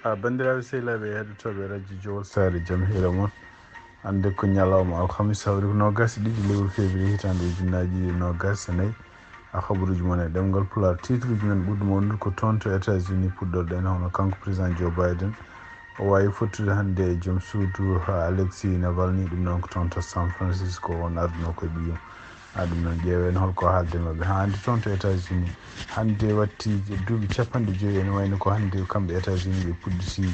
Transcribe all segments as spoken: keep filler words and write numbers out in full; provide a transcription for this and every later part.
A banndiraaɓe sehilaaɓe heɗotooɓe radio Jowol Saare, jam hiira mon. Hannde ko ñalawma alhamis, hawri ko noogas e ɗiɗi lewru février hitaande ujunnaaji ɗiɗi e noogas e nayi. A habaruuji mon e ɗemngal Pulaar. Titre uji men ɓurɗo mawnude ko toon to États-Unis puɗɗorɗen, hono kanko président Joe Biden. O waawi fottude hannde e joom suudu, ha, Alexei Navalny, ɗum noon ko toon to San Francisco, on ardunoo ko e ɓiyum. Ha, ɗum noon ƴeewen holko haalde maɓɓe. Ha, hannde toon to États-Unis, hannde watti duuɓi capanɗe joyi, ene wayno ko hannde kamɓe États-Unis ɓe puɗɗiti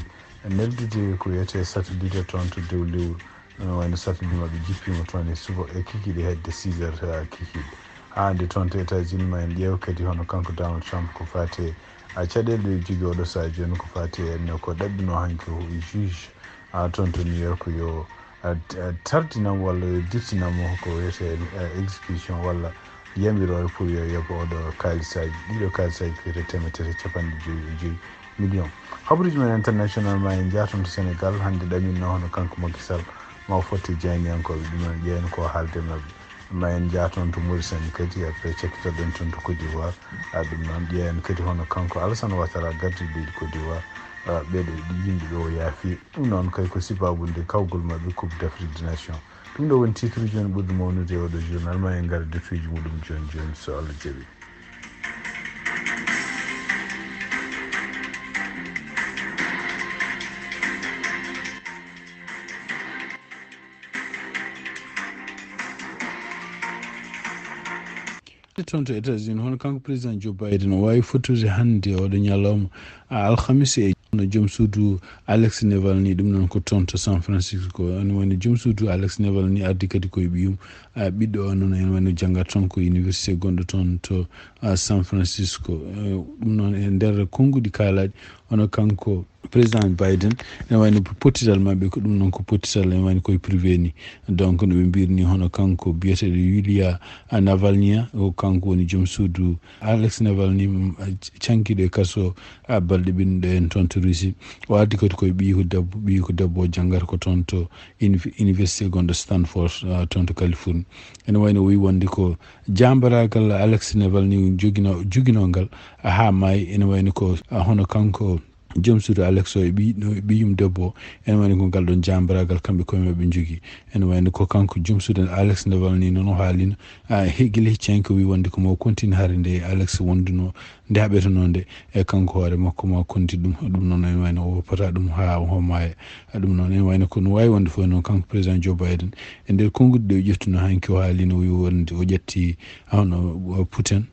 neldude ko wiyetee satellite toon to dow lewru. Ene wayno satellite maɓɓe jippiima toon e suba e kikiiɗe hedde six heures, ha, kikiiɗe. Ha, hannde toon to États-Unis, ma en ƴeew kadi hono kanko Donald Trump ko faati e, a, caɗeele ɗe o jogii oɗo sahaa jooni ko faati e, ene ko ɗaɓɓinoo hanki o juge, a, toon to New York yo, a, a, tardinam walla yo dirtinam mo ko wiyetee, a, exécution walla yamiroore pour yo yoɓ oɗo kaalisaaji, ɗiɗo kaalisaaji ko wiyetee teemeɗɗe tati e capanɗe joyi e joyi million. Habaruuji men international ma en njah toon to Sénégal, hannde ɗaminno hono kanko Macky Sall ma o fotte jayniyankooɓe, ɗum noon ƴeewen ko haalde maɓɓe. Ma en njah toon to Mauritanie kadi, après cakkitoɗen toon to Côte d'Ivoire. A, ɗum noon ƴeewen kadi hono kanko Alassane Ouattara gardiiɗo leydi Côte d'Ivoire, a, ɓeeɗo yimɓe ɓe o yaafi. Ɗum noon kay ko sibaabu nde kawgol maɓɓe Coupe d'Afrique des Nations. Ɗum ɗo woni titre uji men ɓurɗi mawnude e oɗo journal. Ma en ngar e dettuuji muɗum jooni jooni so Allah jaɓi. Toon to États-Unis, hono kanko président Joe Biden, o waawi fottude hannde oɗo ñalawma, a, alhamis e no joom suudu Alex Navalny, ɗum noon ko toon to San Francisco. Ene wayno joom suudu Alex Navalny ardi kadi koye ɓiyum, a, ɓiɗɗo o noon, ene wayno janngat toon ko université gonɗo toon to, a, San Francisco. E, ɗum noon e nder konnguɗi kaalaaɗi, hono kanko président Biden, ene wayno pottital maɓɓe ko ɗum noon ko pottital, ene wayno koye privé ni. Donc, no ɓe mbirni hono kanko biyeteeɗo Yulia Navalny, o kanko woni joom suudu Alex Navalny, mm, cankiiɗo e kaso, a, balɗe ɓennuɗe en toon to Russie. O ardi kadi koye ɓiyiiko debbo, ɓiyiiko debbo o janngata ko toon to inif-, université gonɗo Stanford, a, toon to Californie. Ene wayno o wi wonde ko jambaraagal Alex Navalny jogino-, joginoo ngal, a, haa maayi. Ene wayno ko, a, hono kanko joom suudu Alex o e ɓiy-, no, ɓiyum debbo o, ene wayno ko ngal ɗoon jambaraagal kamɓe koye maɓɓe njogii. Ene wayno ko kanko joom suudu Alex Navalny noon o haalino, a, he-, gila hecci hen ko wi wonde ko mo continue hare nde Alex wonduno, nde haɓetenoo nde, e kanko hoore makko mo continue ɗum. Ɗum noon ene wayno o woppata ɗum haa o maaya. A, ɗum noon ene wayno ko no waawi wonde fof noon kanko président Joe Biden e nder konnguɗi ɗi o ƴeftuno hanki o haalino o wi wonde o ƴetti hono, o, Putin.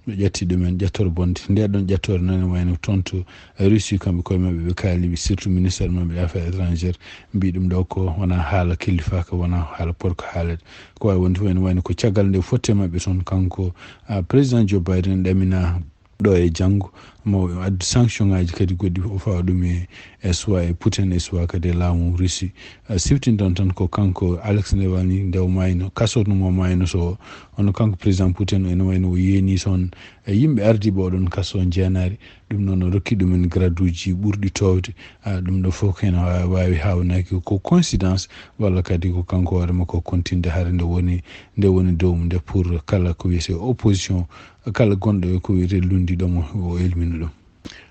Ɓe ƴetti ɗumen ƴettoore bonde. Nde ɗon ƴettoore noon ene wayno toon to Russie, kamɓe koye maɓɓe ɓe kaali, surtout ministère maɓɓe affaires étrangères, mbi ɗum ɗo ko wona haala kellifaaka, wona haala porko haalede. Ko waawi wonde fof ene wayno ko caggal nde fotte maɓɓe toon kanko, a, président Joe Biden ɗamina ɗo e janngo, mo addu sanction ngaji kadi goɗɗi o fawa ɗum e, e soit e Putin e soit kadi e laamu Russie. A, siftinɗon tan ko kanko Alex Navalny nde o mayno, kaso no mo mayno so, hono kanko président Putin ene wayno o yeeni toon e yimɓe ardiiɓe oɗon kaso jeenaari. Ɗum noon o rokki ɗumen graduuji ɓurɗi toowde. A, ɗum ɗo fof ko heen wa-, waawi haawnaaki ko coïncidence walla kadi ko kanko hoore makko continde hare nde woni, nde woni dow mum nde pour kala ko wiyetee opposition, kala gonɗo e ko wiyetee lunndiiɗo mo o elmina ɗum.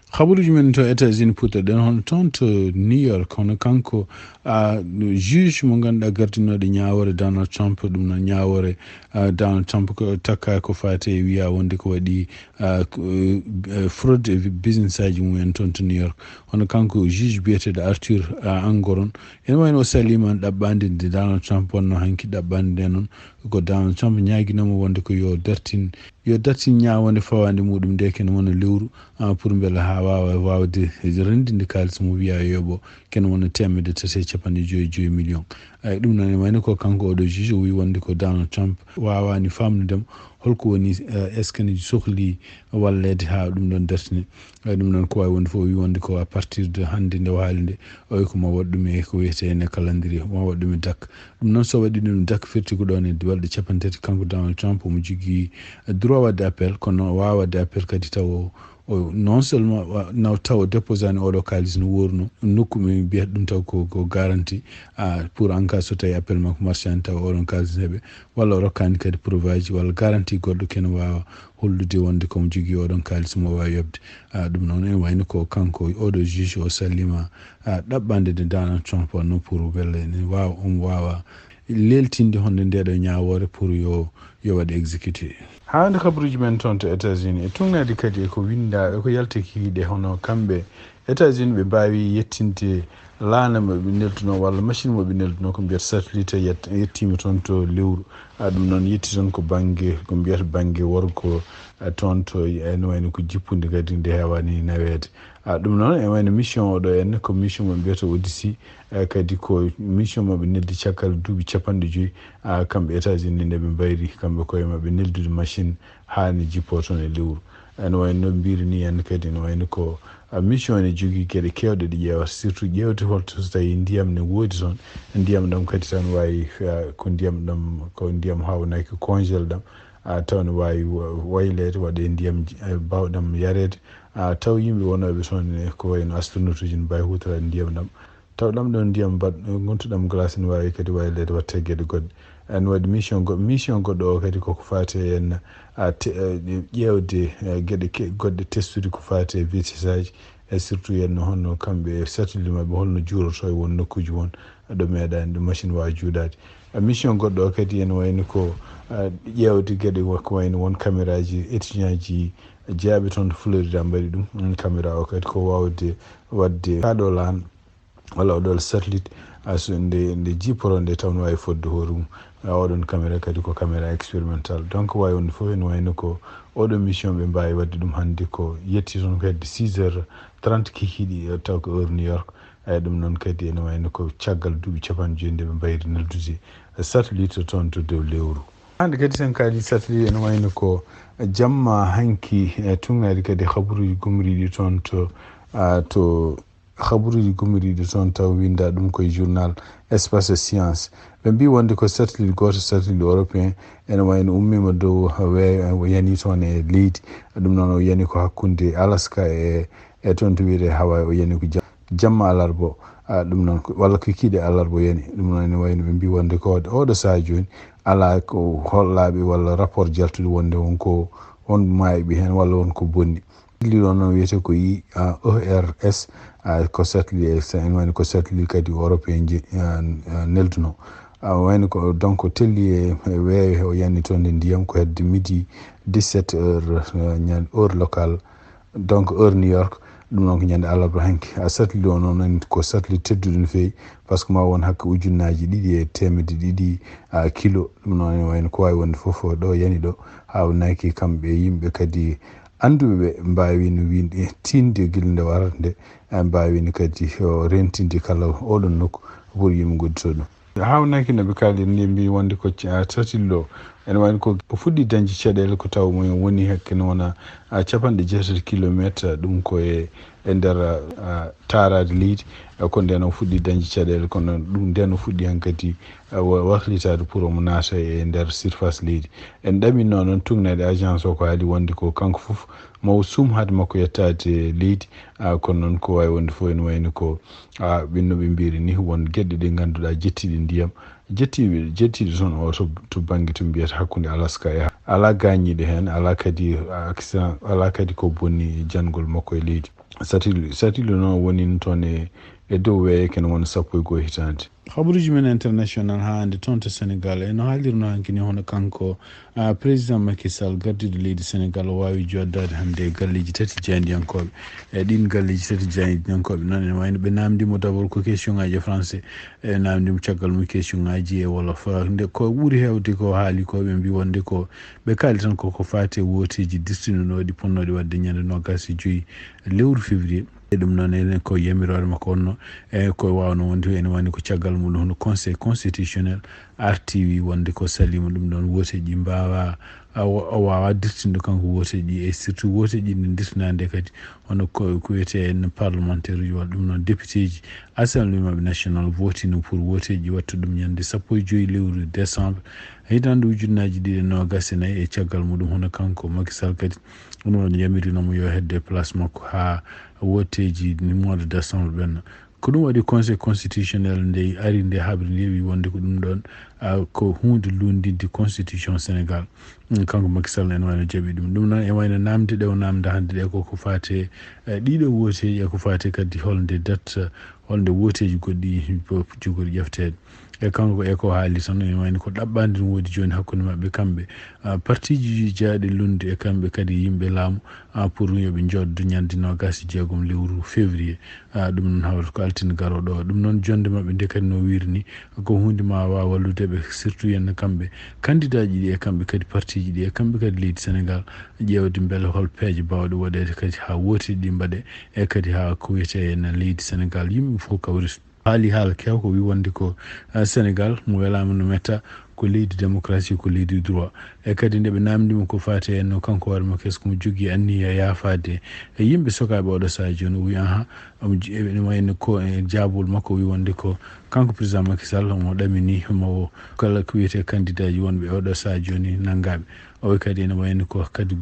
Habaruuji men to États-Unis puɗɗoɗen hono toon to New York, hono kanko, a, juge mo ngannduɗaa gardinooɗo ñaawoore Donald Trump, ɗum noon ñaawoore, a, Donald Trump ko takka ko faati e wiya wonde ko waɗi, a, ko, e, fraude e business aji mum en toon to New York. Hono kanko juge biyeteeɗo Arthur, a, Engoron, ene wayno o saliima ɗaɓɓaande nde Donald Trump wonno hanki ɗaɓɓaande nde noon, ko Donald Trump ñaaginoo mo wonde ko yo dartin, yo dartin ñaawoonde fawaande muɗum nde kene wona lewru, a, pour mbela haa waawa waawde renndinde kaalis mo wiya yoɓo kene wona teemedde tati e capanɗe joyi e joyi million. Ay, ɗum noon ene wayno ko kanko oɗo juge o wi wonde ko Donald Trump waawaani faamnude mo holko woni, eh, est-ce que ne sohli walleede haa ɗum ɗon dartine. Eh, ɗum noon ko waawi wonde fof o wi wonde ko à partir de hannde nde o haali nde, o wi ko ma waɗ ɗum e ko wiyetee ne calendrier, ma waɗ ɗum e date. Ɗum noon so waɗi ɗum date firti ko ɗoon e balɗe capanɗe tati, kanko Donald Trump omo jogii, eh, droit waɗde appel, kono o waawaa waɗde appel kadi taw o, O non seulement wa- naw taw o déposani oɗo kaalis no worno nokku min mbiyata ɗum taw ko, ko garanti, a pour en cas so tawi appel makko marchani taw oɗon kaalis heɓe, walla o rokkani kadi preuve aji walla garanti goɗɗo kene wawa hollude wonde komo jogui oɗon kaalis mo wawi yoɓde. A ɗum noon en wayno ko kanko oɗo juge o sallima a ɗaɓɓande nde Donald Trump wanno pour welle ne wawa omo wawa leltinde honde ndeɗo ñawore pour yo yo waɗe exécuté. Hande kabaruji men toon to États-Unis e tugnadi kadi eko winda eko yalti kikiɗe hono kamɓe États-Unis ɓe mbawi yettinde laana moɓe nelduno walla machine moɓe nelduno ko mbiyata satellite yettima toon to lewru. A ɗum noon yetti toon ko bangge ko mbiyata bangge worgo toon to ene wayno ko jippude kadi nde hewani naweede. A ɗum noon e wayno mission oɗo en ko mission mo mbiyata Odyssey. E kadi ko mission maɓɓe neldi caggal duuɓi capanɗe joyi a kamɓe États-Unis nde ɓe mbayri kamɓe koye maɓɓe neldude machine hani jippo toon e lewru. Ene wayno mbiri ni en kadi ene wayno ko a mission ene jogui gueɗe kewɗe ɗe ƴeewata surtout ƴeewte holto so tawi ndiyam ne woodi toon. Ndiyam ɗam kadi tan wawi a ko ndiyam ɗam ko ndiyam hawnaki congel ɗam a taw ne wawi wa- waylede waɗe ndiyam j- e bawɗam yarede. A taw yimɓe wonoɓe toon e ko wayno astronaute uji ne mbawi hutorade ndiyam ɗam taw ɗam ɗon ndiyam mbaɗ gontuɗam glace ne wawi kadi waylede watte gueɗe goɗɗe. Ene waɗi mission goɗɗo mission goɗɗo o kadi koko fati e en a te- e ƴeewde e gueɗe ke- goɗɗe testude ko fati e vitesse aji e surtout yenno honno kamɓe e satellite maɓɓe holno juuroto e won nokkuji won ɗo meeɗani ɗo machine wawa juuɗade. E mission goɗɗo o kadi ene wayno ko a ƴeewde gueɗe wa- ko wayno won caméra ji étudiant ji jeyaɓe toon to Florida mbaɗi ɗum. Ɗum caméra o kadi ko wawde wadde kaɗo lan walla oɗo satellite a so nde nde jiporo nde taw no wawi fodde hoore mum. A oɗon caméra kadi ko caméra expérimental donc wawi wonde foof ene wayno ko oɗo mission ɓe mbawi wadde ɗum hande ko yetti toon ko hedde six heures trente kikiɗi e taw ko heure New York. Eyi ɗum noon kadi ene wayno ko caggal duuɓi capanɗe joyi nde ɓe mbayri neldude satellite toon to dow lewru. Hande kadi sen kaali satellite ene wayno ko jamma hanki e tugnadi kadi habaruji gumriɗi toon to a to habaruji gumriɗi toon taw winda ɗum koye journal espace science. Ɓe mbi wonde ko satellite goto satellite européen ene wayno ummima dow weeyo o yani toon e leydi. Ɗum noon o yani ko hakkude Alaska e e toon to wiyete Hawaii o yani ko jam- jamma alarba o. A ɗum noon ko- walla ko kiiɗe alarba o yani. Ɗum noon ene wayno ɓe mbi wonde ko oɗo saha joni ala ko hollaɓe walla rapport jaltuɗo wonde won ko won mayiɓe hen walla won ko bonni. Satellite o noon wiyete ko i a ers a ko satellite ene wayno ko satellite kadi européen je a- a nelduno. A wayno ko donc telli e e weeyo he o yani toon e ndiyam ko hedde midi dix-sept heures ñande heure locale. Donc heure New York ɗum noon ko ñande alarba hanki a satellite o noon en ko satellite tedduɗo no feewi. Par ce que ma won hakke ujunnaji ɗiɗi e temedde ɗiɗi a kilo. Ɗum noon ene wayno ko wawi wonde foof ɗo yani ɗo hawnaki kamɓe yimɓe kadi anduɓe ɓe mbawino winde tinde guila nde warata nde. Mbawino kadi o rentinde kala oɗon nokku pour yimɓe goddoto ɗum. Hawnaki no ɓe kaali nde mbi wonde ko satellite o ene wayno ko o fuɗɗi dañde caɗele ko taw mo woni hakke no wona a capanɗe jeetati kilométre ɗum ko e e nder a taarade leydi. E ko nden o fuɗɗi dañde caɗele kono ɗum nden o fuɗɗi hankadi a wa- waklitade pour omo naata e nder surface leydi. En ɗaminno noon tugnade agence o ko haali wonde ko kanko fof mawo suum haade makko yettade leydi. A kono noon ko wawi wonde fof ene wayno ko a ɓinno ɓe mbiri ni won gueɗɗe ɗe ganduɗa jettiɗe ndiyam jettiɓe jettiɗe toon o to, to banggue to mbiyata hakkude Alaska e ala gañiɗo hen ala kadi accident ala kadi ko bonni jangol makko e leydi. Satellite satellite noon woni toon e e dow weeyo kene wona sappo e goho hitande. Habaruji men international ha hande toon to Sénégal eno haalirno hankini hono kanko a président Macky Sall gardiɗo leydi Sénégal o wawi joddade hande e galleji tati jaayndiyankoɓe. E ɗin galleji tati jaayndiyankoɓe noon ene wayno ɓe namdimo d'abord ko question ngaji e français e namdimo caggal mum question ngaji e wolof. Nde ko ɓuuri hewde ko haali ko ɓe mbi wonde ko ɓe kaali tan koko fati e woteji destininoɗi ponnoɗi wadde ñande nogas e joyyi lewru février. E ɗum noon enen ko yamiroore makko wonno e ko wawno wonde ene wani ko caggal mum hono conseil constitutionnel arti wi wonde ko salima ɗum ɗon woteji mbawa o waawaa dirtindo kanko wooteeji ɗi, e surtout wooteeji ɗi nde dirtinaande kadi, hono ko wiyetee en parlementaire uji walla ɗum noon député ji. Assemblée maɓɓe national vootino pour wooteeji watta ɗum ñande sappo e joyi lewru décembre, hitaande ujunnaaji ɗiɗi e noogas e nayi. E caggal muɗum, hono kanko Macky Sall kadi, ɗum noon yamirinoo mo yo hedde place makko haa wooteeji mois de décembre ɓenna. Ko ɗum waɗi conseil constitutionnel nde ari nde haɓri nde wi wonde ko ɗum ɗoon ko huunde lunndinde constitution Sénégal. Kanko Macky Sall ene wayno jaɓi ɗum. Ɗum noon e wayno namde ɗe o namda hannde ɗe ko ko faate ɗiɗo wooteeji, e ko faate kadi holnde dat holnde wooteeji goɗɗi jogori ƴefteede. E kanko e ko haali tan, ene wayno ko ɗaɓɓaande no woodi jooni hakkunde maɓɓe kamɓe, partiji jeyaaɗi lunnde e kamɓe kadi yimɓe laamu, pour yo ɓe njooɗo ñande noogas e jeegom lewru février. Ɗum noon hawrata ko altine garooɗo o. Ɗum noon jonnde maɓɓe nde kadi no wiiri ni, ko huunde ma waawa wallude ɓe, surtout yen kamɓe candidat ji ɗi e kamɓe kadi partiji ɗi e kamɓe kadi leydi Sénégal, ƴeewde mbele hol peeje baawɗe waɗeede kadi haa wooteeji ɗi mbaɗe, e kadi haa ko wiyetee en leydi Sénégal yimɓe fof kawrita. Haali haala keew ko wi wonde ko Sénégal mo welaama no metta, ko leydi démocratie, ko leydi droit. E kadi nde ɓe namdimo ko faati e no kanko hoore makko, est-ce que mo jogii anniya yaafaade e yimɓe sokaaɓe oɗo sahaa jooni? O wi aha. Ene wayno ko e jaabol makko wi wonde ko kanko président Macky Sall mo ɗamini mo kala ko wiyetee candidat ji wonɓe oɗo sahaa jooni nanngaaɓe. O wi kadi ene wayno ko kadi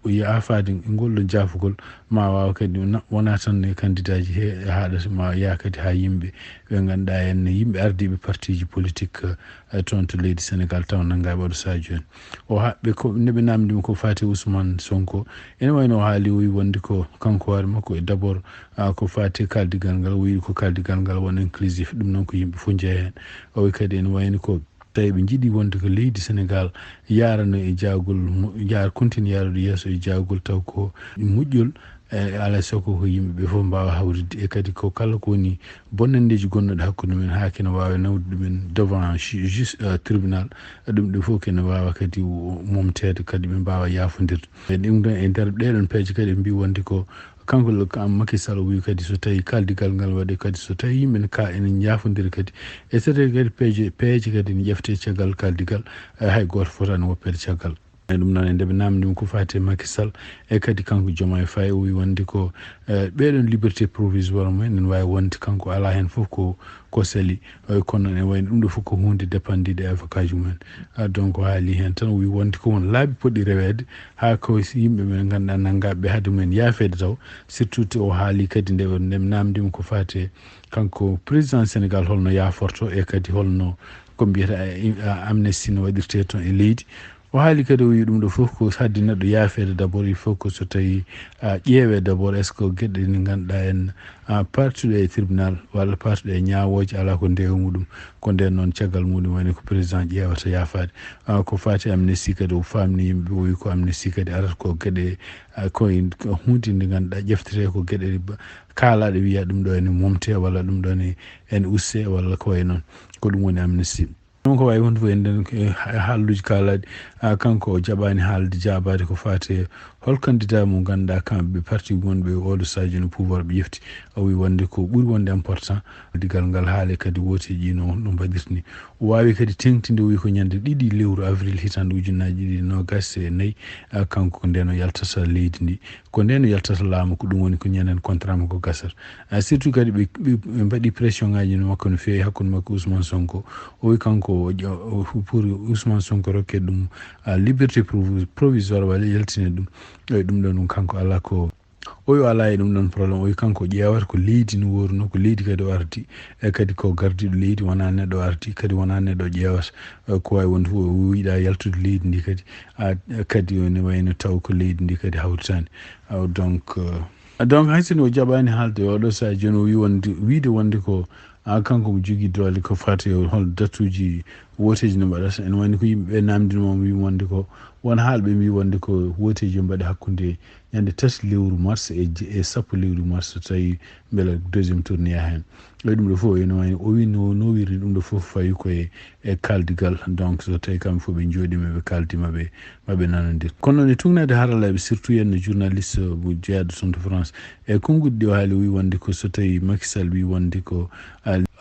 yaafaade ngol ɗo jaafugol ma waaw kadi wona tan e candidat ji he haaɗata ma yaa kadi haa yimɓe ɓe ngannduɗaa en yimɓe ardiiɓe partiji politique toon to leydi Sénégal taw nanngaaɓe oɗo sahaa jooni. O haɓɓe ko nde ɓe namdimo ko faati Ousmane Sonko, ene wayno o haali o wi wonde ko kanko hoore makko e d'abord ko faati kaldigal ngal, o wi ko kaldigal ngal wona inclusif, ɗum noon ko yimɓe fof njeya heen. O wi kadi ene wayno ko tawi ɓe njiɗi wonde ko leydi Sénégal yarano e jaagol, yar continue yarude yeeso e jaagol taw ko moƴƴol, e alaa e sago ko yimɓe ɓe fof mbaawa hawride, e kadi ko kala ko woni bonnandeeji gonnoɗe hakkunde men haa kene waawa nawde ɗumen devant jus tribunal, ɗum ɗo fof kene waawa kadi momteede kadi ɓe mbaawa yaafondirde. E ɗum ɗon e nder ɗeɗon peeje kadi ɓe mbi wonde ko kanko Macky Sall o wi kadi so tawi kaldigal ngal waɗi kadi so tawi yimɓe ne ka ene jaafondira kadi e so tawi kadi peeje peeje kadi ne ƴefte caggal kaldigal, hay gooto fotaani woppeede caggal. E ɗum noon e nde ɓe namdimo ko faati e Macky Sall e kadi kanko Diomaye Faye o wi wonde ko ɓeɗon liberté provisoire mumen ene waawi wonde kanko alaa heen fof ko ko sali. Kono ene wayno ɗum ɗo fof ko huunde dépendide e avocat ji mumen. Donc o haali heen tan o wi wonde ko won laabi poɗɗi reweede haa ko yimɓe men ngannduɗaa nanngaaɓe ɓe haade mumen yaafeede taw, surtout o haali kadi nde nde namdimo ko faati e kanko président Sénégal holno yaaforto e kadi holno ko mbiyata amnesty no waɗirte toon e leydi. O haali kadi o wi ɗum ɗo fof ko haɗde neɗɗo yaafeede d'abord il faut que so tawi ƴeewe d'abord est ce que geɗe ɗe ngannduɗaa en partuɗe e tribunal walla partuɗe e ñaawooje alaa ko ndewa muɗum. Ko nden noon caggal muɗum woni ko président ƴeewata yaafaade. Ko faati amnesty kadi o faamni yimɓe o wi ko amnesty kadi arata ko geɗe ko huunde nde ngannduɗaa ƴeftete ko geɗe kaalaaɗe wiya ɗum ɗo ene momte walla ɗum ɗo ene uste walla ko wayi noon. Ko ɗum woni amnesty. Ɗum ko wawi wonde fof en nden haalluji kaalaɗi kanko o jaɓani haalde jaabade ko faati e hol candidat mo ganduɗa kamɓe parti wonɓe oɗo sadio no pouvoir ɓe ƴefti. O wi wonde ko ɓuri wonde important digal ngal haale kadi woteji no no mbaɗirni. O wawi kadi tengtinde o wi ko ñande ɗiɗi lewru avril hitande ujunnaji ɗiɗi nogas e nayyi. Kanko ko nden o yaltata leydi ndi ko nden o yaltata laamu ko ɗum woni ko ñanden contrat makko gasata. Surtout kadi ɓe ɓe mbaɗi pression ngaji no makko no feewi hakkunde makko ousmane sonko. O wi kanko pour ousmane sonko rokke ɗum liberté provisoire walla yaltine ɗum. Ɗum ɗon ɗum kanko ala ko o wi o ala e ɗum ɗon problème o wi kanko ƴeewata ko leydi no woruno ko leydi kadi o ardi. E kadi ko gardiɗo leydi wona neɗɗo ardi kadi wona neɗɗo ƴeewata ko wawi wonde fof o wiɗa yaltude leydi ndi kadi. Kadi ne wayno taw ko leydi ndi kadi hawritani. Donc donc hay sinno o jaɓani haalde oɗo saha joni o wi wonde wiide wonde ko a kanko mo jogui doole ko fati hol datuji woteji no mbaɗata ene wayno ko yimɓeɓe namdinoma wi wonde ko won haalɓe mbi wonde ko woteji yo mbaɗe hakkude ñande tati lewru mars e e sappo lewru mars so tawi beele deuxiéme tour ne yaha hen. Ɗo ɗum ɗo fof ene wayno o wi no no wirri ɗum ɗo fof fawi koye e kaldigal donc so tawi kamɓe fof ɓe jooɗima ɓe kaldima ɓe maɓe nanodir kono noon e tugnade haralleɓe surtout yenno journaliste mo jeyaɗo toon to france e konnguɗi ɗi o haali o wi wonde ko so tawi makisal wi wonde ko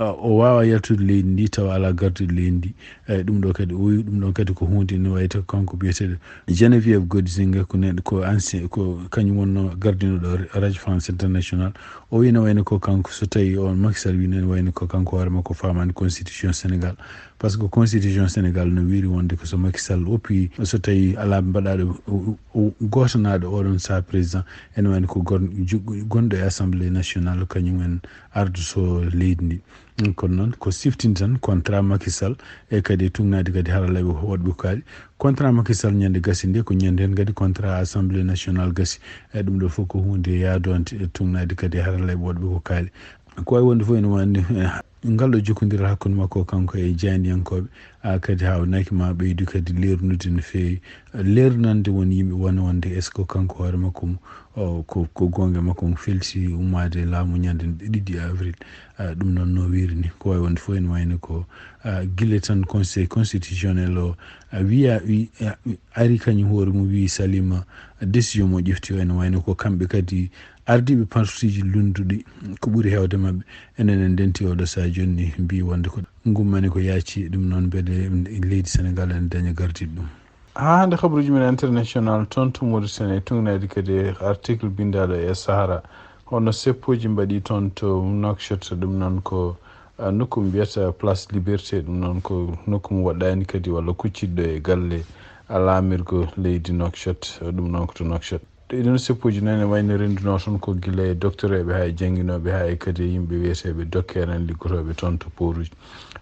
O waawaa yaltude leydi ndi tawa alaa gardiiɗo leydi ndi. Eyi, ɗum ɗo kadi, o wi ɗum ɗon kadi ko huunde ene wayi ko kanko biyeteeɗo Geneviève Godzinga, ko neɗɗo, ko ancien, ko kañum wonnoo gardiiɗo ɗo Radio France International. O wi ene wayi ko kanko, so tawii on Macky Sall wi ene wayi ko kanko hoore makko faamaani constitution Sénégal. Par ce que constitution Sénégal no wiiri wonde ko so Macky Sall oppi, so tawii alaa mbaɗaaɗo, o, o, gootanaaɗo oɗon sahaa président, ene wayi ko gon-, ju-, gonɗo e Assemblée nationale, kañum en ardoto leydi ndi. Kono noon ko siftin tan contrat Macky Sall, e kadi tugnaade kadi haralleeɓe woɗɓe ko kaali. Contrat Macky Sall ñande gasi nde ko ñande heen kadi contrat Assemblée nationale gasi. E ɗum ɗo fof ko huunde yaadoonde e tugnaade kadi haralleeɓe woɗɓe ko kaali. Ko wayi wonde fof ene wonde, eh, ngal ɗo jokkondiral hakkunde makko kanko e jaayndiyankooɓe, a kadi haa o naaki ma ɓeydu kadi leernude no feewi, leernande won yimɓe won wonde est-ce que kanko hoore makko mo, o, ko, ko goonga makko mo felti ummaade laamu ñande ɗiɗi avril. A, ɗum noon no wiiri ni, ko wayi wonde fof ene wayno ko, a, gila tan conseil constitutionnel o, a, wiya, wi-, a, wi-, ari kañum hoore mum wi salima décision mo ƴefti o, ene wayno ko kamɓe kadi ardiiɓe partiji lunnduɗi, ko ɓuri heewde maɓɓe. Enen en ndenti oɗo sahaa jooni ni, mbi wonde ko ngummani ko yaaci, ɗum noon mbeɗe leydi Sénégal ene daña gardiiɗo ɗum. Haa hannde, habaruuji men international toon to Mauritanie, tugnaade kadi e article binndaaɗo e Sahara, hono seppooji mbaɗi toon to Nouakchott, ɗum noon ko, ah, nokku mbiyata Place Liberté, ɗum noon ko nokku mo waɗɗaani kadi walla kucciɗo e galle, ah, laamirgo leydi Nouakchott, ɗum noon ko to Nouakchott. Ɗiɗon seppooji noon ene wayno renndunoo toon ko gila e doktoreeɓe haa e jannginooɓe haa e kadi e yimɓe wiyeteeɓe dokkeer en liggotooɓe toon to pooruuji.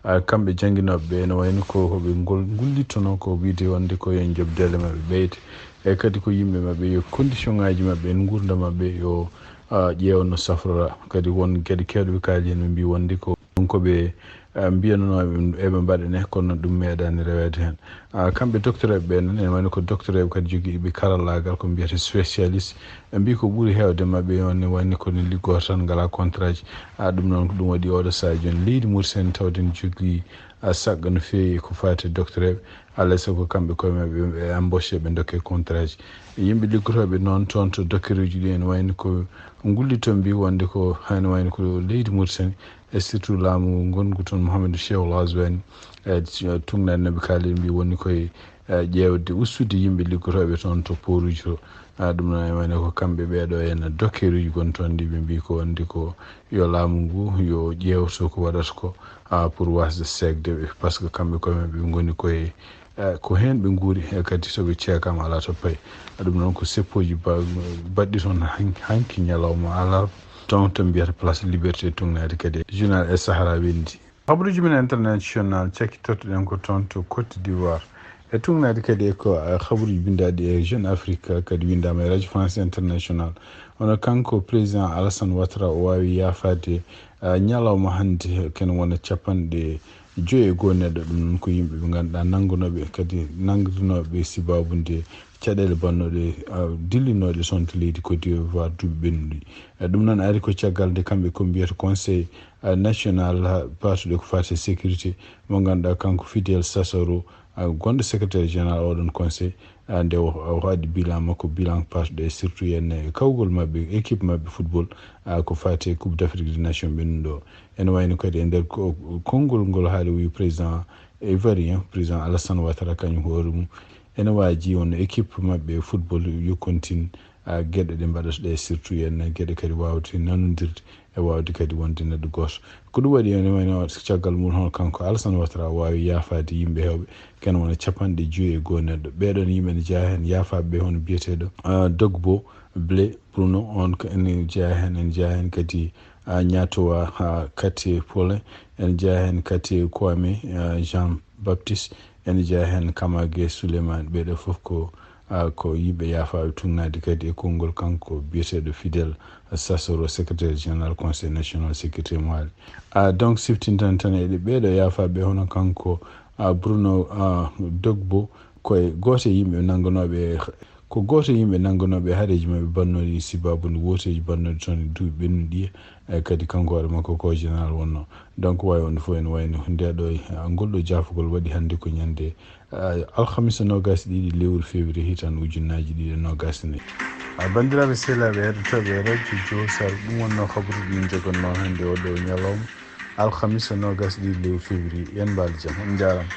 A, kamɓe jannginooɓe ɓe ene wayno ko hoɓe ngol-, ngullittonoo ko wiyde wonde ko yo njoɓdeele maɓɓe ɓeyde. E kadi ko yimɓe maɓɓe yo condition ŋaaji maɓɓe en nguurndam maɓɓe yo, a, ƴeew no safrora. Kadi won geɗe keewɗe ɓe kaali heen ɓe mbii wonde ko ɗum ko ɓe, eh, mbiyanunoo eɓe mbaɗa ne, kono ɗum meeɗaani reweede heen. Ah, kamɓe doctoreeɓe ɓee noon, ene wayno ko doctoreeɓe kadi jogiiɓe karallaagal, ko mbiyata spécialiste. Ɓe mbii ko ɓuri heewde maɓɓe on ne wayno ko ne liggoo tan, ngalaa contrat ji. Ah, ɗum noon ko ɗum waɗi oɗo sahaa jooni leydi Mauritanie tawde ne jogii, ah, saɗɗa no feewi ko faati e doctoreeɓe. Alaa e sago kamɓe koye maɓɓe ɓe embauché, ɓe ndokke contrat ji. Yimɓe liggotooɓe noon toon to dockeruuji ɗi ene wayno ko ngullitoo mbii wonde ko ene wayno ko leydi Mauritanie, e surtout laamu ngongu toon Mouhamadou Cheikhou Ghazouani, e, tugnaade no ɓe kaali mbii woni koye, e, ƴeewde ustude yimɓe liggotooɓe toon to pooruuji to. A, ɗum noon ene wayno ko kamɓe ɓee ɗoo en dockeruuji gon toon ɗi ɓe mbii ko wonde ko yo laamu ngu yo ƴeew so ko waɗata ko, a, pour waasde seekde ɓe, par ce que kamɓe koye maɓɓe ɓe ngoni koye, e, ko heen ɓe nguuri, e, kadi so ɓe ceekaama alaa to payi. Ɗum noon ko seppooji ba-, baɗɗi toon han-, hanki ñalawma alarba, toon to mbiyata Place Liberté, tugnaade kadi e journal El Sahara wendi. Habaruuji men international cakkitortoɗen ko toon to Côte d'Ivoire. E tugnaade kadi e ko, e, habaruuji binndaaɗi e Jeune Afrique kadi winndaama e Radio France International. Hono kanko président Alassane Ouattara o waawi yaafaade, e, ñalawma hannde ken wona capanɗe joyi e goo neɗɗo, ɗum noon ko yimɓe ɓe ngannduɗaa nanngunooɓe, kadi nanngdinooɓe sibaabu nde caɗeele bannooɗe, ah, dillinooɗe toon to leydi Côte d'Ivoire duuɓi ɓennuɗi. Eh, ɗum noon ari ko caggal nde kamɓe ko mbiyata Conseil, ah, National, ah, paatuɗo ko faati e sécurité, mo ngannduɗaa kanko Fidel Sassoro, ah, gonɗo secrétaire général oɗon conseil, ah, nde o, o waɗi bilan makko, bilan paatuɗo e surtout heen e kawgol maɓɓe, équipe maɓɓe football, ah, ko faati e Coupe d'Afrique des Nations ɓennuɗo. Ene wayno kadi e nder ko-, konngol ngol haali o wi président ivoirien, président Alassane Ouattara, kañum hoore mum ene waaji won équipe maɓɓe football yo continue, a, geɗe ɗe mbaɗata ɗe, surtout en geɗe kadi waawde nanondirde e waawde kadi wonde neɗɗo gooto. Ko ɗum waɗi ene wayno caggal mum hono kanko Alassane Ouattara waawi yaafaade yimɓe heewɓe, ken wona capanɗe joyi e goo neɗɗo. Ɓeeɗoon yimɓe ne jeyaa heen yaafaaɓe ɓe hono biyeteeɗo, a, Dogbo, Blé, Bruno, on ko ene jeyaa heen, ene jeyaa heen kadi, a, Ñaatowa, a, Kate Paulin, ene jeyaa heen kadi Kwame, a, Jean Baptiste, ene jeyaa heen Kamage Souleymane. Ɓeeɗo fof ko, a, ko yimɓe yaafaaɓe tugnaade kadi e konngol kanko biyeteeɗo Fidel Sassoro, secrétaire général Conseil national sécurité mo haali. A, donc siftintan tan e ɗe ɓeeɗo yaafaaɓe hono kanko, a, Bruno, a, Dogbo, ko e gooto e yimɓe nanngunooɓe, ko gooto e yimɓe nanngunooɓe hareeji maɓɓe bannooɗi sibaabu nde wooteeji bannooɗi toon e duuɓi ɓennuɗi, e kadi kanko hoore makko ko général wonnoo. Donc waawi wonde fof ene wayno nde ɗo, e, ngol ɗo jaafugol waɗi hannde ko ñande, e, alhamisa noogaas e ɗiɗi lewru février hitaande ujunnaaji ɗiɗi e noogaas e nayi. A, banndiraaɓe sehilaaɓe heɗotooɓe radio Jowsal, ɗum wonnoo kabaruuji ɗi njogannoo hannde oo ɗoo ñalawma. Alhamisa noogas ɗiɗi lewru février, yen mbaal jam, on njaaraama.